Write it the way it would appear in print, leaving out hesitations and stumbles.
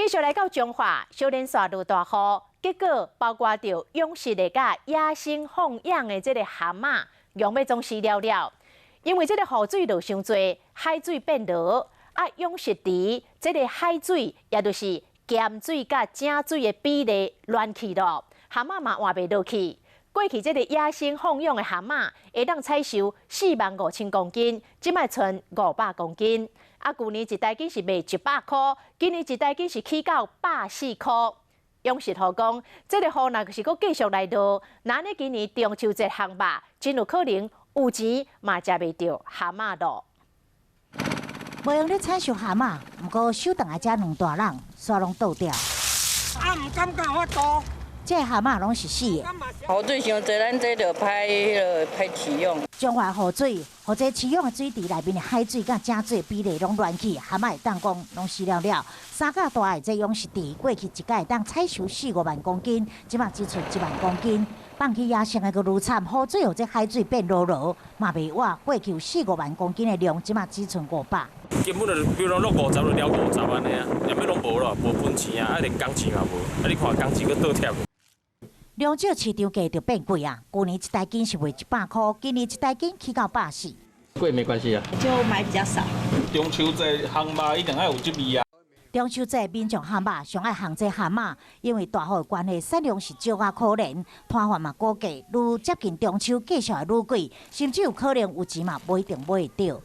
繼續來到彰化，小連紲落大雨，結果包括著養殖的佮野生放養的這个蚶仔，用欲總死了了。因為這个雨水落傷濟，海水變濁，啊，養殖池這个海水，也就是鹹水佮井水的比例亂去咯，蚶仔嘛活袂落去。過去這个野生放養的蚶仔，會當採收45,000公斤，這擺賰500公斤。啊，舊年一大斤是賣100箍，今年一大斤是起到140箍。養殖戶講，這个雨若是閣繼續來落，那呢今年中秋節烘肉，真有可能有錢嘛食袂著蚶仔咯。無閒咧採收蚶仔，毋過收轉來遮兩大籠，煞攏倒掉。啊，毋感覺有法度。這个蚶仔攏是死的。雨水傷濟，咱這就歹彼落歹飼養。彰化雨水，予這飼養的水池內面的海水佮井水比例攏亂去，蚶仔會當講攏死了了。三甲大的這養殖池，過去一擺會當採收四五萬公斤，這擺只賰1萬公斤。放去野生的閣愈慘，雨水予這海水變濁濁，嘛袂活。過去有四五萬公斤的量，這擺只賰500。根本就比如講落五十就了五十按呢啊，後尾攏無咯，無本錢啊，啊連工錢嘛無，啊你看工錢閣倒貼。量少市場價就變貴啊！舊年一大斤是賣100箍，今年一大斤起到140。貴沒關係啊，就買比較少。中秋節烘肉一定愛有這味啊！中秋節民眾烘肉上愛烘這蚶仔，因為大雨的關係，產量是少啊可憐，攤販嘛估計，愈接近中秋，繼續會愈貴，甚至有可能有錢嘛無一定買會著。